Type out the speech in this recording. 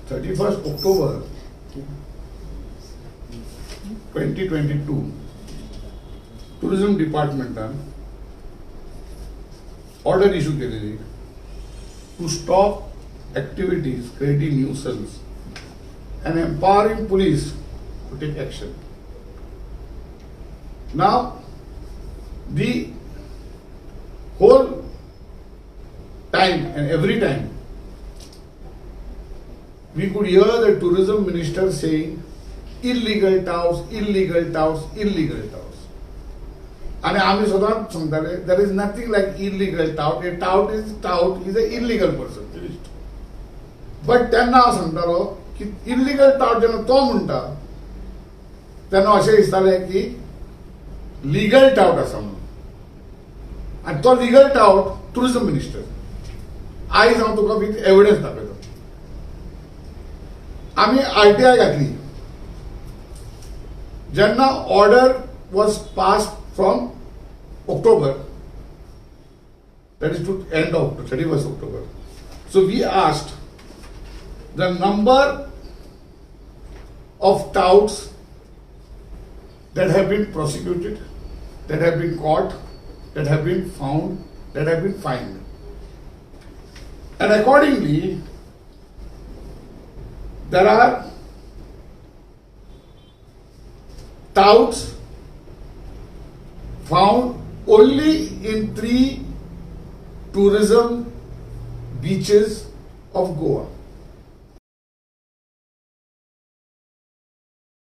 31st October 2022 tourism डिपार्टमेंटान order issue केलेली to stop activities creating nuisance and empowering police to take action. Now, the whole time and every time we could hear the tourism minister saying, "Illegal touts, illegal touts, illegal touts." आणि आम्ही सदांच सांगताले, there is nothing like illegal tout. A tout is tout is a illegal person. But तेन्ना हांव सांगतालो की illegal टावट जेन्ना तो म्हणटा तेन्ना अशें दिसतालें की लिगल टावट आसा म्हणून आनी तो लिगल टावट टुरिझम मिनिस्टर. आयज हांव तुका विथ एविडन्स दाखयतो. आमी आरटीआय घातली जेन्ना order was pass from October, that is to end of 31st October. So we asked the number of touts that have been prosecuted, that have been caught, that have been found, that have been fined. And accordingly, there are touts found only in three tourism beaches of Goa.